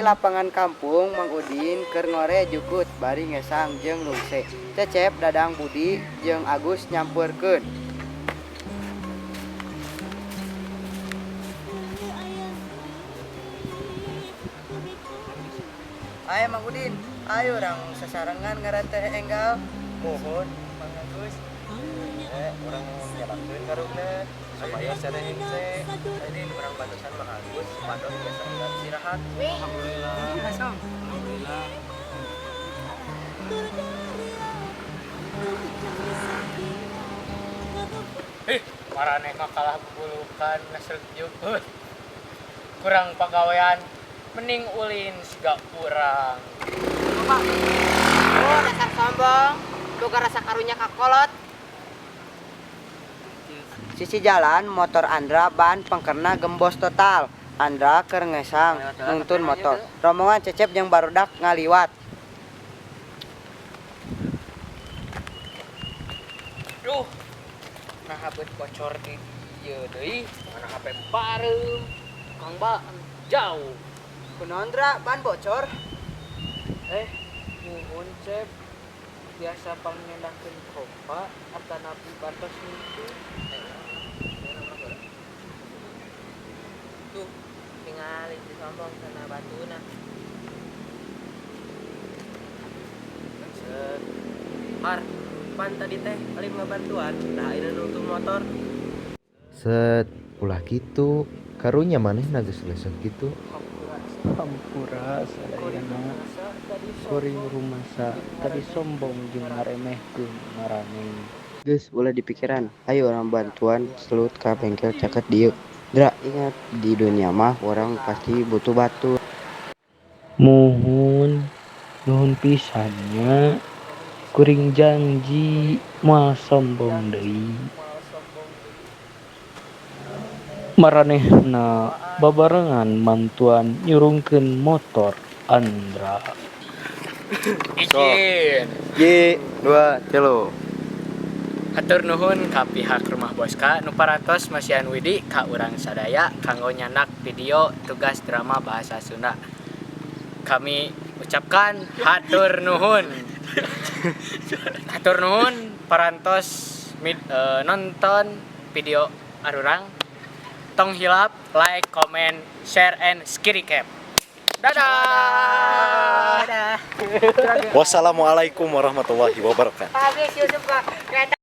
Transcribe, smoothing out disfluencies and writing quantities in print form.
Lapangan kampung, Mang Udin keur ngore jukut bari ngesang jeung lungse. Cecep, Dadang, Budi jeung Agus nyampeurkeun. Ayo Mang Udin, ayo urang sasarengan ngarateh enggal. Mohon Mang Agus. Urang nyalakeun karungna supaya sereh hese. Ini urang bantosan Mang Agus, pados biasa istirahat. Alhamdulillah. Alhamdulillah. Ih, maraneh mah kalah bubulukan ngesrek jukut. Kurang pagawean, mending ulin siga urang. Oh, dasar sombong. Boga rasa karunya ka kolot. Sisi jalan motor Andra ban pengkerna gembos total. Andra keur ngesang nuntun motor. Rombongan Cecep jeung barudak ngaliwat. Duh, nah beut bocor di dieu deui, mana HP pareum, tukang ban jauh. Kunaon, Dra, ban bocor? Nuhun, Cep. Biasa pangnyendakeun kompa atanapi bantos nuntun. Tuh, tingali si sombong sana batuna. Set. Mar, pan tadi teh paling ngabantuan, nah ini nuntun motor. Set, ulah kitu. Karunya manehna geus lesot kitu. Hampura sadayana, kuring rumasa tadi sombong jeung ngaremehkeun maraneh. Geus ulah dipikiran. Ayo urang bantuan selut ka bengkel caket dieu. Dra, ingat di dunia mah urang pasti butuh batur. Muhun, nuhun pisan nya. Kuring janji moal sombong deui. Maranehna babarengan mantuan nyurungkeun motor Andra. Izin. Ji, dua, tilu. Hatur nuhun ka pihak Rumah Boska nu parantos masihan widi ka urang sadaya kanggo nyandak video tugas drama bahasa Sunda. Kami ucapkan hatur nuhun. Hatur nuhun parantos nonton video arurang. Tong hilap like, comment, share, and subscribe. Dadah. Dadah. Wassalamualaikum warahmatullahi wabarakatuh. Habis Yusuf, Pak.